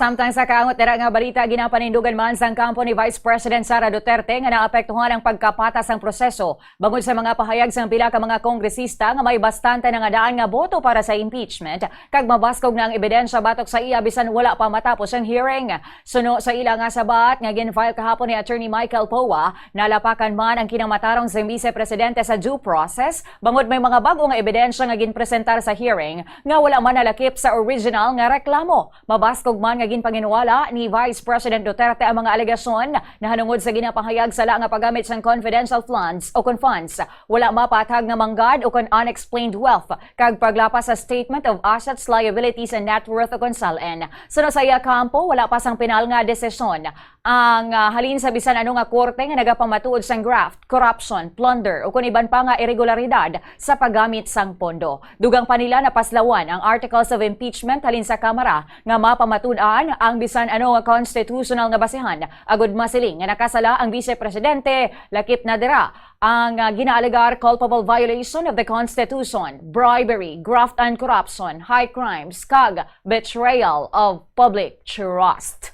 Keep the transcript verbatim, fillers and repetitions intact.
Samtang sa kaangot dira nga balita, ginapanindugan man sang kampo ni Vice President Sara Duterte nga naapektuhan ang pagkapata sang proseso bangod sa mga pahayag sang pila ka mga kongresista nga may bastante na nga daan nga boto para sa impeachment kag mabaskog na ang ebidensya batok sa iya bisan wala pa matapos ang hearing. Suno sa ila nga sabat nga gin-file kahapon ni Attorney Michael Poa, nalapakan man ang kinamatarong sang Vice Presidente sa due process bangod may mga bag-o nga ebidensya nga ginpresentar sa hearing nga wala man nalakip sa original nga reklamo. Mabaskog man nga ginpanginwala ni Vice President Duterte ang mga alegasyon nahanungod sa ginapahayag sala nga paggamit sang confidential funds o kon funds wala mapaathag nga manggad o kon unexplained wealth kag paglapas sa Statement of Assets, Liabilities, and Net Worth o kon SALN. Suno sa iya kampo, wala pa sang pinal nga desisyon ang, ah, halin sa bisan ano nga korte nga nagapamatuod sang graft, corruption, plunder, o kon iban pa nga iregularidad sa paggamit sang pondo. Dugang pa nila napaslawan ang articles of impeachment halin sa Kamara nga mapamatud-an ang bisan ano nga constitutional nga basehan agud masiling nga nakasala ang Vice Presidente, lakip na dira ang, ah, ginaalegar culpable violation of the Constitution, bribery, graft and corruption, high crimes, kag betrayal of public trust.